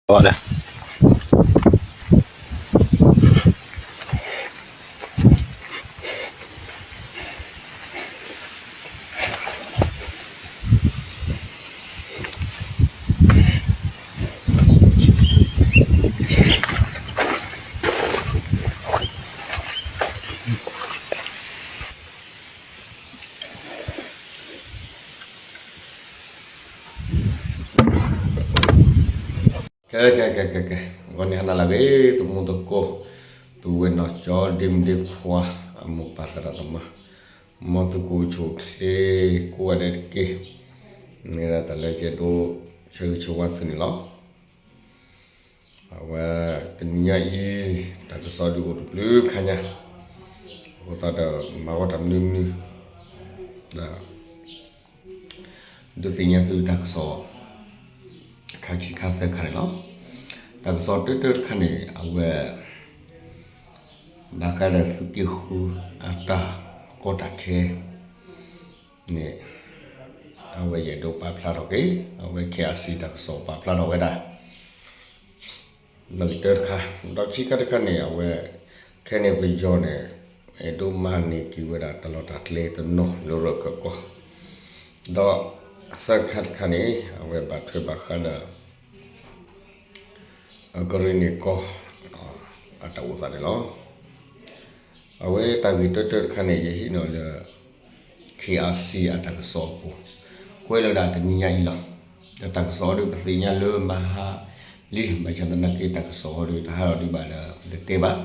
ဒီး ကဲ ကဲ ကဲ ကဲ ကဲ ဂီၤန့ၣ်ဟါနၤလၢအဂ့ၤ သမူသကိး ပုၢ်ဝဲၢ်နီၢ်ကၠီ ဒ့မုၣ်ဒ့ခွါ အမိၢ်ပၢ်သရၣ်သမါ မ်သုကအိၣ်ဆူၣ်အိၣ်ချ့ ကိးဂၤဒဲးတက့ၢ်. မ့ၢ်ဒၣ်တၢ်လၢကဲဒိ ဆၢဂ့ၤဆၢဝါသုန့ၣ်လီၤ. အဝဲ တနံၤညါအံၤ တၢ်ကစီၣ်ဒုးအိၣ်တဘျုးခါညါ အဃိသတးဒီး မၤဝဲတၢ်မနုၤမနုၤ ဒီး ဒုးသ့ၣ်ညါသုတၢ်ကစီၣ် ခါဆံခါသၢခါန့ၣ်လီၤ. တၢ်ကစီၣ်တၢတၢတခါန့ၣ် အဝဲ ဘၣ်ဃးဒီးသုးက့ဃုအတၢ်ကီတၢ်ခဲန့ၣ် အဝဲယအဲၣ်ဒိးပာ်ဖျါထီၣ်က့ၤ အဝဲ KIC တၢ်ကစီၣ်ပာ်ဖျါထီၣ်ဝဲဒၣ် ဒီးကတၢတခါ ဒီးခံခါတခါန့ၣ် အဝဲ ခဲန့ၣ်ပယီၤန့ၣ် အဲၣ်ဒိးမၤန့ၢ်က့ၤဝဲဒၣ်တၢ်လီၢ်တၢ်ကျဲတနီၤလၢရၢၢ်ကီၢ် ဒီးသၢခါတခါန့ၣ် အဝဲဘၣ်ထွဲဘၣ်ဃးဒီး ကရ့ၣ်နံၣ်ကီၢ် အတၢ်အိၣ်သးန့ၣ်လီၤ. အဝဲတၢ်ဂ့ၢ်တၢတၢတခါန့ၣ် ယဟံးန့ၢ်လၢ KIC အတၢ်ကစီၣ်အပူၤ ကွဲးလီၤဒၣ်တနံၤညါအံၤလီၤ. ဒီးတၢ်ကစီၣ်အီၤဒီး ပသ့ၣ်ညါလၢမဟါလံ ဘၣ်ဆၣ်သနာ်က့ တၢ်ကစီၣ်အီၤဒီး တဟးထီၣ်ဒံးဘၣ်ဒီး ပတတဲဘၣ်.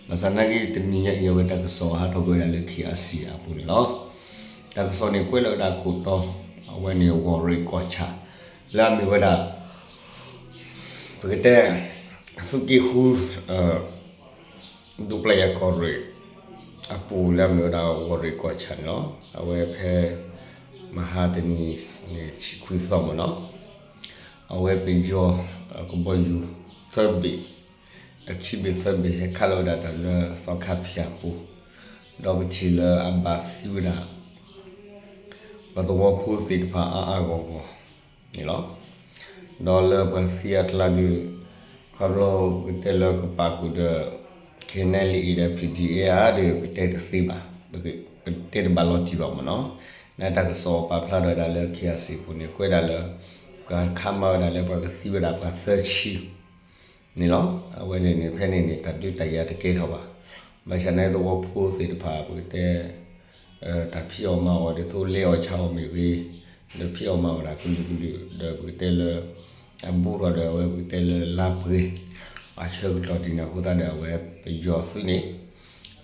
ဘၣ်ဆၣ်သနာ်က့ တနံၤညါအံၤ အဝဲတၢ်ကစီၣ်ဟးထီၣ်ကွံာ်ဝဲဒၣ်လၢ KIC အပူၤန့ၣ်လီၤ. တၢ်ကစီၣ်န့ၣ် ကွဲးလီၤဝဲဒၣ်ခိၣ်တီ အဝဲန့ၣ် ဂီၢ်ရ့ၣ်ကီၢ်ဆၣ် လၢအမ့ၢ်ဝဲဒၣ် ပကတဲ သုးက့ဃု ဒူပျဲၢ်ယၤကီၢ်ရ့ၣ် အပူၤလၢအမ့ၢ်ဝဲဒၣ် ဂီၢ်ရ့ၣ်ကီၢ်ဆၣ်န့ၣ်လီၤ. အဝဲဖဲ မဟါတနံၤန့ၣ် ဆံခွံသီမ့ၢ်နီၤ အဝဲပယီၤ ကဘီယူၤ သၢဘ့ၣ် အခံဘ့ၣ်သၢဘ့ၣ် ဟဲခးလီၤဝဲဒၣ်တၢ်လၢသီခါဖၠၣ်ပူၤ ဒီးပထံၣ်လၢအဘၣ်သံဝဲဒၣ် ပှၤသဝီဖိသ့ၣ်တဖၣ်အါအါဂီၢ်ဂီၢ်န့ၣ်လီၤ. ဒီးလၢပှၤသံအကျါဒီး ခီဖျိပကတဲလၢကပာ်ဃုာ်ဒီး KNLA ဒီး PDF ဧါဒီး ပတဲတသ့ဘၣ်, ပတဲတဘၣ်လီၤတံၢ်ဘၣ်မ့ၢ်နီၤ. နတၢ်ကစီၣ်ပာ်ဖျါထီၣ်ဝဲဒၣ်လၢ KIC ပူၤန့ၣ် ကွဲးဒၣ်လၢ ပှၤခးမၤဝဲဒၣ်လၢပှၤကသံဝဲဒၣ်ပှၤသၢဆံ န့ၣ်လီၤ. အဝဲန့ၣ်န့ၣ် ဖဲန့ၣ်န့ၣ် တၢ်ဒုးတၢ်ယၤတကဲထီၣ်ဘၣ်. ဘၣ်ဆၣ်န့ၣ်သဝီဖိသ့ၣ်တဖၣ် ပကတဲ တၢ်ဖံးအီၣ်မၤအီၣ်ဒ်သိးလဲအီၣ်ဆါအီၣ်မ့ၢ်ဂ့ၤ, ဒီးဖံးအီၣ်မၤအီၣ်ဒၣ်ကလုာ်ကလုာ် ဒီးပကတဲလၢ အဘူးထီၣ်ဒီးအဝဲပကတဲလၢလါပှဲၤ အဆၢကတီၢ်ဒ်န့ၣ်အဃိသတးဒီး အဝဲပယီၤသုးန့ၣ်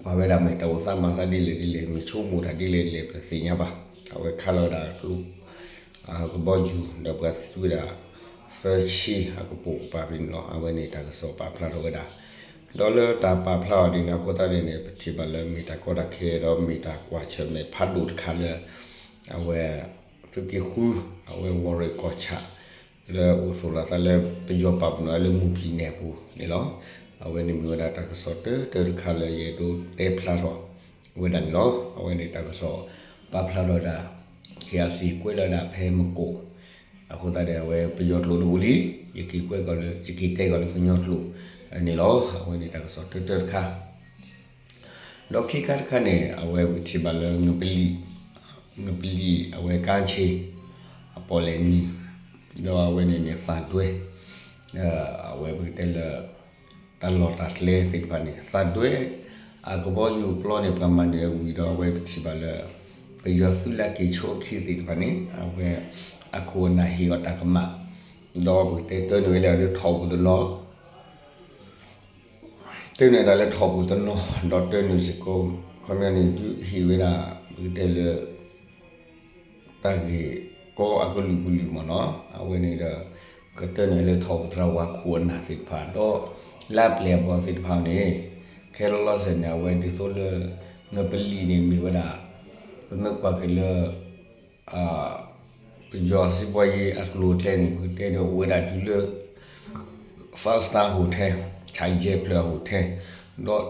ပှၤဝဲဒၣ်မ့ၢ်တၢ်အိၣ်သးမၤသးဒ်လဲၣ်ဒ်လဲၣ် မ့ၢ်ဆိကမိၣ်တၢ်ဒ်လဲၣ်ဒ်လဲၣ် ပတသ့ၣ်ညါဘၣ်. အဝဲခးလီၤဝဲဒၣ်ကျိ ကဘီယူၤ ဒီးပှၤသံဝဲဒၣ် သၢဆံအကပိာ်ကပၤဖဲန့ၣ်လီၤ. အဝဲန့ၣ်တၢ်ကစီၣ်ပာ်ဖျါထီၣ်ဝဲဒၣ် ဒီးလၢတၢ်ပာ်ဖျါအီၤဒ်န့ၣ်အဃိသတးန့ၣ်န့ၣ် ပထံၣ်ဘၣ်လၢမ့ၢ်တၢ်ကီတၢ်ခဲဒီးမ့ၢ်တၢ်ကွၢ်ဆၢၣ်မဲာ်ဖးဒိၣ်တခါလၢ အဝဲ သုးက့ဃု အဝဲဝီၤရ့ၣ်ကီၢ်ဆၣ် လၢအိၣ်သူၣ်လီၤသးလၢပယီၤပာ်ပနီၣ်လၢမူၤဖံးနဲၣ်ပူၤန့ၣ်လီၤ. အဝဲန့ၣ်မ့ၢ်ဝဲဒၣ်တၢ်ကစီၣ်တၢတၢတခါလၢယအဲၣ်ဒိးတဲဖျါထီၣ်ဝဲဒၣ်န့ၣ်လီၤ. အဝဲန့ၣ်တၢ်ကစီၣ်ပာ်ဖျါထီၣ်ဝဲဒၣ် KIC ကွဲးလီၤဝဲဒၣ်ဖဲမကိး အဃိသတးဒီးအဝဲပယီၤကျိာ်တအိၣ်လံ, ယက့ၤကွဲးကီးလၢ ယက့ၤတဲကီးလၢကညီကျိာ်န့ၣ်လီၤ. အဝဲန့ၣ်တၢ်ကစီၣ်တၢတၢတခါ ဒီးခံခါတခါန့ၣ် အဝဲပထံၣ်ဘၣ်လၢ ငပလီၢ် ငပလီၢ်အဝဲကါဆ့ အပီၣ်လဲၣ်နံၤ ဒီးအဝဲန့ၣ်န့ၣ်သးဒွဲ အဝဲပကတဲလၢ တၢ်လီၢ်တၢ်ကျဲသ့ၣ်တဖၣ်န့ၣ် သးဒွဲ အကဘီယူၤပျီန့ၣ် ပှၤမၤန့ၢ်ဝံၤဒီး အဝဲပထံၣ်ဘၣ်လၢ ပယီၤသုးလၢက့ၤဆိအခံသ့ၣ်တဖၣ်န့ၣ် အဝဲ အခိၣ်အနၢ်ဟ့ၣ်အီၤတၢ်ကမၣ် ဒီးပကတဲတၢ်နုာ်ဝဲလၢထီၣ်ပူၤတနီၤ တၢ်နုာ်တၢ်လၢထီၣ်ပူၤတနီၤ ဒီးတၢ်နုာ်စ့ၢ်ကီး ခီပညီန့ၣ် ဒုးဟ့ၣ်ဝဲဒၣ် ပကတဲလၢ တၢ်ဂ့ၢ်ကီအကလုာ်ကလုာ်မ့ၢ်နီၤ. အဝဲန့ၣ်ဒီး ကတၢ်နုာ်လၢထီၣ်ပူၤသရၣ်ဝါခိၣ်အနၢ်သ့ၣ်တဖၣ် ဒီးလၢပျဲၢ်အဘီၣ်သ့ၣ်တဖၣ်န့ၣ် ခဲလီၤလီၤဆဲးန့ၣ် အဝဲဒ်သိးလၢ ငပလီၢ်န့ၣ်မ့ၢ်ဝဲဒၣ် ပမ့ၢ်ကွၢ်က့ၤလၢ ပယီၤစံးဘီယ့အကျိၤအကျဲန့ၣ် ပကတဲဒီးအိၣ်ဝဲဒၣ်တုၤလၢ five star hotel ဆၣ်ယဲၢ်ဖျၢၣ်အ hotel ဒီး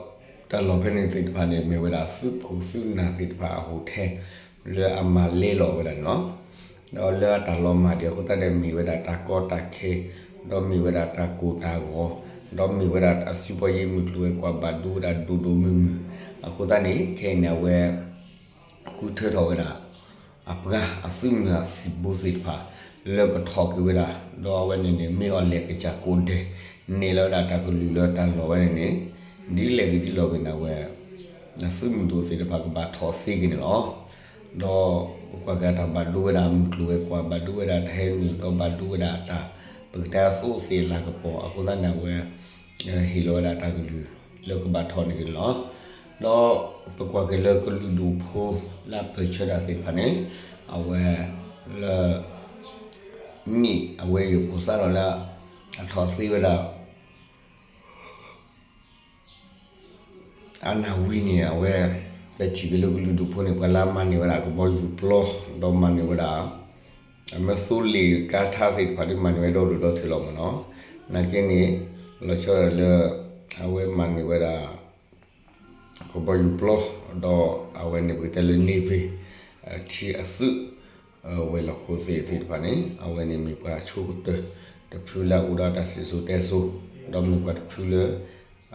တၢ်လီၢ်ဖဲန့ၣ်သ့ၣ်တဖၣ်န့ၣ် မ့ၢ်ဝဲဒၣ်သုးခိၣ်သုးနၢ်သ့ၣ်တဖၣ်အ hotel လၢအမၤလဲလီၤဝဲဒၣ်န့ၣ်လီၤ. ဒီးလၢအတၢ်လီၤမၢ်ဒံးအဃိသတးဒီး မ့ၢ်ဝဲဒၣ်တၢ်ကီတၢ်ခဲ ဒီးမ့ၢ်ဝဲဒၣ်တၢ်ကိၢ်တၢ်ဂီၤ, ဒီးမ့ၢ်ဝဲဒၣ်အစုပီၢ်ယ့ၢ်မုၢ်ကျိၤဝဲၤကွာ်ဘၣ်ဒိဝဲဒၣ်ဒိၣ်ဒိၣ်မုၢ်မုၢ်, အဃိသတးန့ၣ် ခဲအံၤန့ၣ် အဝဲ ဃုထၢထီၣ်ဝဲဒၣ် အပှၤအသုးမုၢ်အသံၣ်ဘိသ့ၣ်တဖၣ် လၢကထီၣ်က့ၤဝဲဒၣ်, ဒီးအဝဲန့ၣ်န့ၣ် မ့ၢ်အီၤလဲၤကစၢ်ကိးဒဲး နဲၣ်လီၤဝဲဒၣ်တၢ်ကလုၢ်လၢတၢ်လီၢ်ဝဲန့ၣ်န့ၣ် ဒ်လဲၣ်ဂ့ၤဒ်လဲၣ်ဂ့ၤန့ၣ် အဝဲ အသုးမုၢ်ဒိၣ်သ့ၣ်တဖၣ်ကဘၣ်ထီၣ်သ့က့ၤန့ၣ်လီၤ. ဒီးပကွၢ်က့ၤတၢ်ဘၣ်ဒိဝဲဒၣ်မုၢ်ကျိၤဝဲၤကွာ် ဘၣ်ဒိဝဲဒၣ်တၢ်ဟဲနုာ် ဒီးဘၣ်ဒိဝဲဒၣ်အတၢ် ပကတဲအသိးသ့ၣ်အလၤကပီၤ အဃိသတးန့ၣ် အဝဲ ဟ့ၣ်လီၤဝဲဒၣ်တၢ်ကလုၢ်လၢကဘၣ်ထီၣ်န့ၢ်က့ၤန့ၣ်လီၤ. ဒီးပကွၢ်က့ၤလၢကလုာ်ဒူၣ်ဖိ လၢအပၢၢ်ဆၢတၢ်သ့ၣ်တဖၣ်န့ၣ် အဝဲ လၢ နံၣ်အဝဲအံၤ ဖိစးထီၣ်လၢ အထီၣ်သ့ဝဲဒၣ် အနၣ်ဝံၤန့ၣ် အဝဲ ပထံၣ်က့ၤလၢကလုာ်ဒူၣ်ဖိန့ၣ် ပှၤလၢအမၤန့ၢ်ဝဲဒၣ်ကဘီယူၤပျီ ဒီးမၤန့ၢ်ဝဲဒၣ် အမ့ၢ်သိလ့ၣ်ကါထါသ့ၣ်တဖၣ် ဒ်မၤန့ၢ်ဝဲဒီဒူၣ်ဒီထၢၣ်လီၤမ့ၢ်နီၤ. နာ်က့န့ၣ် လီၤဆီဒၣ်လၢ အဝဲမၤန့ၢ်ဝဲဒၣ် ကဘီယူၤပျီ ဒီးအဝဲန့ၣ်ပကတဲလၢ Navy ထံအသုး ဝဲၤလီၢ်ခိၣ်သ့ၣ်သ့ၣ်တဖၣ်န့ၣ် အဝဲန့ၣ်မ့ၢ်ပှၤဆိကတၢၢ်တဖုလၢအအိၣ်ဒီးတၢ်စံၣ်စိၤတဲစိၤ ဒီးမ့ၢ်ပှၤတဖုလၢ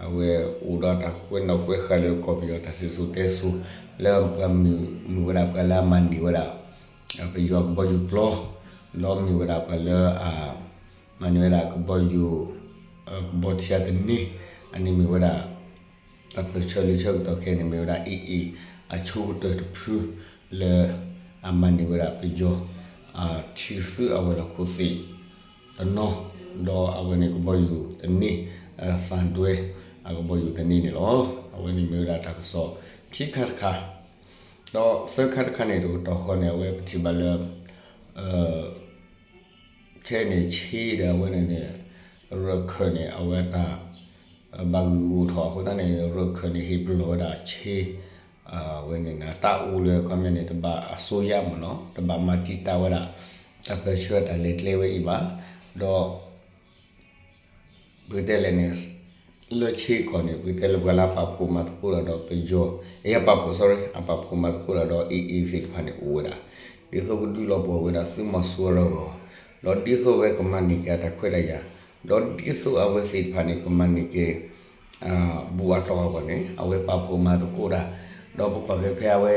အဝဲအိၣ်ဒီးတၢ်ကွဲးနီၣ်ကွဲးဃာ်လၢကီၢ်ပယီၤတၢ်စံၣ်စိၤတဲစိၤ လၢပှၤမ့ၢ်မ့ၢ်ဝဲဒၣ်ပှၤလၢအမၤန့ၢ်ဝဲဒၣ် ပယီၤကဘီယူၤပျီ ဒီးမ့ၢ်ဝဲဒၣ်ပှၤလၢအ မၤန့ၢ်ဝဲဒၣ်ကဘီယူၤ ကဘီထံအသန့ အန့ၣ်မ့ၢ်ဝဲဒၣ် တၢ်ပၢၢ်ဆၢလၢဆၢကတီၢ်ခဲအံၤန့ၣ် မ့ၢ်ဝဲဒၣ် AA အဆိကတၢၢ်တဖုလၢ အမၤန့ၢ်ဝဲဒၣ်ပယီၤ ထံသုးအဝဲၤလီၢ်ခိၣ်သ့ၣ်တနီၤ ဒီးအဝဲန့ၣ်ကဘီယူၤသန့ သံတွဲ အကဘီယူၤသန့န့ၣ်လီၤ. အဝဲန့ၣ်မ့ၢ်ဝဲဒၣ်တၢ်ကစီၣ်ခံခါတခါ ဒီးသၢခါတခါန့ၣ် တကတီၢ်ဃီန့ၣ် အဝဲပထံၣ်ဘၣ်လၢ ခဲအံၤန့ၣ်ဆ့ဒီးအဝဲန့ၣ်န့ၣ် ရခၢၣ်န့ၣ် အဝဲတၢ် ဘၣ်ဂုာ်အိၣ်ထီၣ်အဃိသတးန့ၣ် ရခၢၣ်န့ၣ် ဟ့ၣ်ပလီၢ်ဝဲဒၣ်ဆ့ အဝဲန့ၣ် တၢ်အိၣ်လၢအခီပညီန့ၣ် တဘၣ်အစိုးရမ့ၢ်နီၤ တဘၣ်မၤတံာ်တာ်ဝဲဒၣ် တၢ်ပၢၢ်ဆၢတၢ်လဲၤကျဲဝဲအံၤဘၣ် ဒီး ပကတဲလဲၣ်န့ၣ် လၢဆ့ကီၢ်န့ၣ် ပကတဲလၢပှၤလၢအပာ်ဖှိၣ်မၤသကိးတၢ်ဒီးပယီၤ အပာ်ဖှိၣ် sorry အပာ်ဖှိၣ်မၤသကိးတၢ်ဒီး AA သ့ၣ်တဖၣ်န့ၣ်အိၣ်ဝဲဒၣ် ဒ်သိးကဒုးလီၤပှီၢ်ဝဲဒၣ်သုးမီၤစိရိၤအဂီၢ် ဒီးဒ်သိးအဝဲကမၤန့ၢ်က့ၤအတၢ်ခွဲးတၢ်ယာ် ဒီးဒ်သိးအဝဲသ့ၣ်တဖၣ်န့ၣ် ကမၤန့ၢ်က့ၤ ဘူးအတီၢ်အဂီၢ်န့ၣ် အဝဲပာ်ဖှိၣ်မၤသကိးတၢ် ဒီးပကွၢ်က့ၤဖဲအဝဲ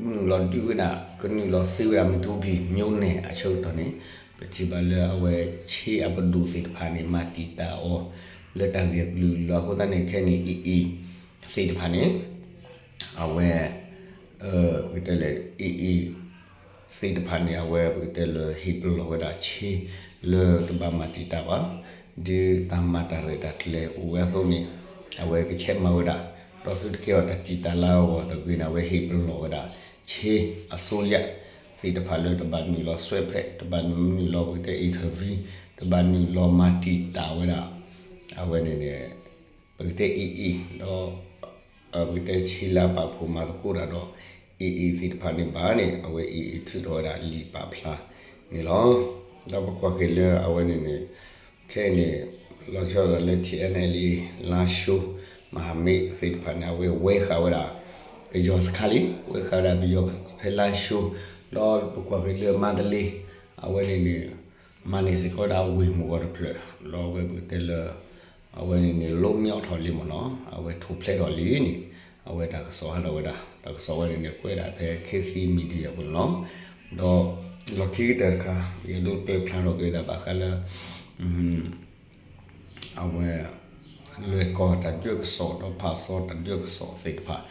နုာ်လီၤဒုးဝဲဒၣ် ကနုာ်လီၤသ့ဝဲဒၣ် မုၢ်ထူၣ်ဘံၣ် မျိုးနယ် အဆၢကတီၢ်န့ၣ် ပထံၣ်ဘၣ်လၢအဝဲဆ့အပဒိၣ်သ့ၣ်တဖၣ်န့ၣ် မၤတံာ်တာ်အီၤ လၢတၢ်ဂ့ၢ်ကလုာ်ကလုာ်အဃိသတးန့ၣ် ခဲအံၤန့ၣ် AA သ့ၣ်တဖၣ်န့ၣ် အဝဲ ပကတဲလၢ AA သ့ၣ်တဖၣ်န့ၣ် အဝဲပကတဲလၢဟ့ၣ်ပလီၢ်ဝဲဒၣ်ဆ့ လၢတဘၣ်မၤတံာ်တာ်ဘၣ် ဒ်တၢ်မၤတၢ်ရဲၣ်တၢ်ကျဲၤအိၣ်ဝဲအသိးန့ၣ် အဝဲကဆဲးမၤဝဲဒၣ် ဒီးသုတကဲအီၤတၢ်တံာ်တာ်လၢအဂီၢ်တဂ့ၤန့ၣ် အဝဲဟ့ၣ်ပလီၢ်ဝဲဒၣ်ဆ့ အစိုးရ သ့ၣ်တဖၣ်လၢတဘၣ်နုာ်လီၤစွဲးဖဲး တဘၣ်နုာ်လီၤပကတဲ interview တဘၣ်နုာ်လီၤမၤတံာ်တာ်ဝဲဒၣ် အဝဲန့ၣ်န့ၣ် ပကတဲ AA ဒီး ပကတဲဆ့လၢအပာ်ဖှိၣ်မၤသကိးတၢ်ဒီး AA သ့ၣ်တဖၣ်န့ၣ်ဘၣ်န့ၣ် အဝဲ AA ထုးထီၣ်ဝဲဒၣ်လံာ်ပာ်ဖျါန့ၣ်လီၤ. ဒီးပကွၢ်က့ၤလၢအဝဲန့ၣ်န့ၣ် ခဲအံၤန့ၣ် လီၤဆီဒၣ်တၢ်လၢ TNLA လါၡိ မဟာမိတ် သ့ၣ်တဖၣ်န့ၣ် အဝဲဝဲဃာ်ဝဲဒၣ် ပယီၤစခါလံ ဝဲဃာ်ဝဲဒၣ်ပယီၤဖဲလါၡိ ဒီးပကွၢ်က့ၤလၢမါတလ့ အဝဲန့ၣ်န့ၣ် မၤန့ၢ်စ့ၢ်ကီးဝဲဒၣ်ဝ့ၢ်မုၢ်ဂီၤတဖျၢၣ် ဒီးအဝဲပကတဲလၢ အဝဲန့ၣ်န့ၣ် လီမ့ၤအီၣ်ထီၣ်လံမ့ၢ်နီၤ အဝဲထူၣ်ဖျဲးထီၣ်လံန့ၣ် အဝဲတၢ်ကစီၣ်ဟးထီၣ်ဝဲဒၣ် တၢ်ကစီၣ်ဝဲန့ၣ်န့ၣ် ကွဲးဒၣ်ဖဲ ခေတ်သစ် Media ပူၤန့ၣ်လီၤ. ဒီးလီၢ်ခံကတၢၢ်တခါ ယအဲၣ်ဒိးကျၢၢ်ဖျါထီၣ်က့ၤဝဲဒၣ်ဘၣ်ဃးလၢ အဝဲ လွဲၢ်ကီၢ်တၢ်ဒုးအကစီၣ်ဒီးဖးစီတၢ်ဒုးအကစီၣ်သ့ၣ်တဖၣ်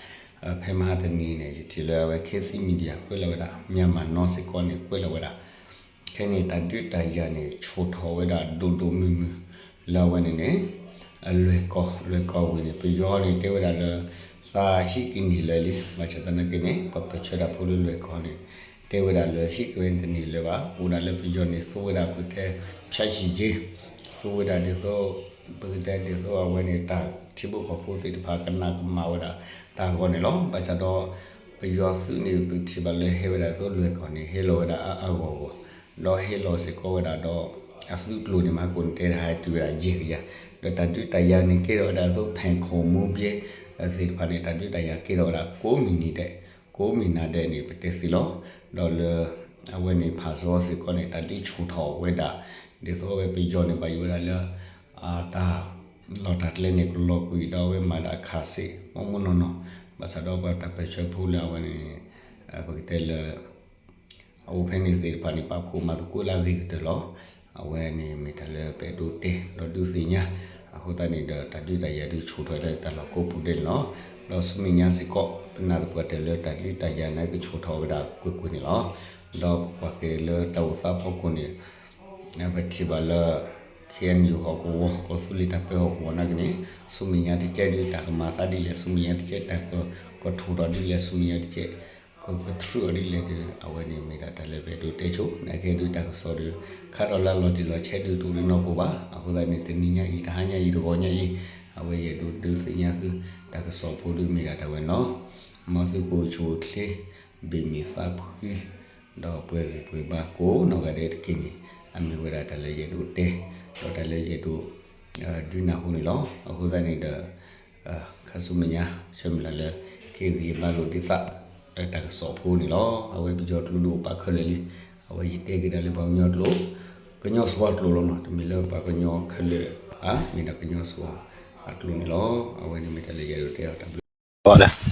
ဖဲမဟါတနံၤန့ၣ် ယထံၣ်လၢအဝဲ ခေတ်သစ် Media ကွဲးလီၤဝဲဒၣ် Myanmar Now စ့ၢ်ကီးန့ၣ် ကွဲးလီၤဝဲဒၣ် ခဲအံၤန့ၣ် တၢ်ဒုးတၢ်ယၤန့ၣ် ဆူၣ်ထီၣ်ဝဲဒၣ်ဒိၣ်ဒိၣ်မုၢ်မုၢ် လၢအဝဲန့ၣ်န့ၣ် လွဲၢ်ကီၢ် လွဲၢ်ကီၢ်ဝံၤန့ၣ် ပယီၤန့ၣ် တဲဝဲဒၣ်လၢ သးဟံးက့ၤန့ၢ်လၢာ်လံ ဘၣ်ဆၣ်သနာ်က့န့ၣ် ပှၤပၢၢ်ဆၢတၢ်ဖိလၢလွဲၢ်ကီၢ်န့ၣ် တဲဝဲဒၣ်လၢဟံးက့ၤဝဲန့ၣ်တန့ၢ်လၢာ်ဘၣ် အိၣ်ဒၣ်လၢပယီၤန့ၣ် သူဝဲဒၣ်ပကတဲ ဖြန့်ချီရေး သူဝဲဒၣ်ဒ်သိး ပကတဲဒ်သိးအဝဲန့ၣ် တၢ်ထံဖိကီၢ်ဖိသ့ၣ်တဖၣ်ကနၣ်ကမၣ်ဝဲဒၣ်တၢ်အဂီၢ်န့ၣ်လီၤ. ဘၣ်ဆၣ်ဒီး ပယီၤသုးန့ၣ် ပထံၣ်ဘၣ်လၢဟဲဝဲဒၣ်သိးလွဲၢ်ကီၢ်န့ၣ် ဟဲလီၤဝဲဒၣ်အါအါဂီၢ်ဂီၢ် ဒီးဟဲလီၤစ့ၢ်ကီးဝဲဒၣ်ဒီး အသုးကျိၤန့ၣ် မၤကိၣ်န့ၣ်တဲဒၣ်ဟဲတုၤဝဲဒၣ်ယဲၢ်ကယၤ ဒီးတၢ်ဒုးတၢ်ယၤန့ၣ် ကဲထီၣ်ဝဲဒၣ်သိး ဖဲၣ်ခိၣ်မူဘျဲ သ့ၣ်တဖၣ်န့ၣ် တၢ်ဒုးတၢ်ယၤကဲထီၣ်ဝဲဒၣ် ကိးမုၢ်နံၤဒဲး ကိးမုၢ်နၤဒဲးန့ၣ် ပတဲသ့လီၤ. ဒီးလၢ အဝဲန့ၣ် ဖးစီစ့ၢ်ကီးန့ၣ် တၢ်ဒုးဆူၣ်ထီၣ်ဝဲဒၣ် ဒ်သိးအဝဲပယီၤန့ၣ် ဘၣ်ယိၣ်ဝဲဒၣ်လၢ တၢ်လီၢ်တၢ်ကျဲန့ၣ် ကလီၤကွံာ်ဒီးအဝဲမၤဒၣ်ခးစ့ၣ် မိၢ်မိၢ်နီၢ်နီၢ်, ဘၣ်ဆၣ်ဒီးပှၤတၢ်ပၢၢ်ဆၢဖိလၢအဝဲန့ၣ် ပကတဲလၢ အအိၣ်ဖဲန့ၣ်သ့ၣ်တဖၣ်န့ၣ် ပာ်ဖှိၣ်မၤသကိးလၢအဂ့ၤကတၢၢ်လီၤ. အဝဲန့ၣ်မ့ၢ်တၢ်လၢပအဲၣ်ဒိးတဲဒီးဒုးသ့ၣ်ညါ, အဃိသတးန့ၣ်ဒီး တၢ်ဒုးတၢ်ယၤဒုးဆူၣ်ထီၣ်လၢတၢ်လီၢ်ကိးပူၤဒဲးန့ၣ်လီၤ. ဒီးဆူမဲာ်ညါစ့ၢ်ကီး ပနာ်သပှၢ်တၢၢ်လၢတၢ်ဒုးတၢ်ယၤန့ၣ် ကဆူၣ်ထီၣ်ဝဲဒၣ်ကွ့ၢ်ကွ့ၢ်န့ၣ်လီၤ. ဒီးပကွၢ်က့ၤလၢတၢ်အိၣ်သးဖီခိၣ်န့ၣ် ပထံၣ်ဘၣ်လၢ ခ့ၣ်အဲၣ်ယူၣ် ဟီၣ်ကဝီၤ ကီၢ်သူလ့ၤတၢ်ပၢဟီၣ်ကဝီၤနာ်က့န့ၣ် ဆူမဲာ်ညါတကဲဒုးတၢ်ကမၤသးဒ်လဲၣ်, ဆူမဲာ်ညါတကဲတၢ်ကထူၣ်ထီၣ်ဒ်လဲၣ်, ဆူမဲာ်ညါတကဲ ကကထြုးအီၤဒ်လဲၣ်ဒီး အဝဲန့ၣ်မ့ၢ်ဒၣ်တၢ်လၢပအဲၣ်ဒိးတဲဆိ နာ်က့ဒုးတၢ်ကစီၣ်ဒီး ခါဒီးလၢလီၤတံၢ်လီၤဆဲးဒုးတအိၣ်နီၢ်ကီၢ်ဘၣ်. အဃိသတးန့ၣ် တနံၤညါအံၤ တဟါညါအံၤ တဂီၤညါအံၤ အဝဲယအဲၣ်ဒိးဒုးသ့ၣ်ညါသု တၢ်ကစီၣ်ဖိဒုးမ့ၢ်ဒၣ်တၢ်ဝဲန့ၣ်လီၤ. မ်သုကအိၣ်ဆူၣ်အိၣ်ချ့ ဘ့ၣ်မုာ်သးဖှံ ဒီးပှဲၤဂံၢ်ပှဲၤဘါကိးနီၢ်ဂၤဒဲးတက့ၢ်န့ၣ် အမ့ၢ်ဝဲဒၣ်တၢ်လၢယအဲၣ်ဒိးတဲ ဒီးတၢ်လၢယအဲၣ်ဒိး ဒုးနၢ်ဟူန့ၣ်လီၤ. အဃိသတးန့ၣ်ဒီး ခါဆူမဲာ်ညါ ဆၢမုၢ်လၢ်လၢ ကဟ့ၣ်ဂံၢ်ဘါလိာ်ဒ်သိး တၢ်ကစီၣ်ဖိန့ၣ်လီၤ. အဝဲပယီၤကျိဒုးအိၣ်ပာ်ခဲလၢာ်လံ. အဝဲယတဲက့ၤဒၣ်လၢပှၤကညီကျိ ကညီစှီၤကျိလီၤနီၤ, တမ့ၢ်လၢပှၤကညီခဲလၢာ်ဧါ, မ့ၢ်ဒၣ်ကညီစှီၤအကျိန့ၣ်လီၤ. အဝဲန့ၣ်မ့ၢ်တၢ်လၢယအဲၣ်ဒိးတဲဒီးတၢ်ဘျုး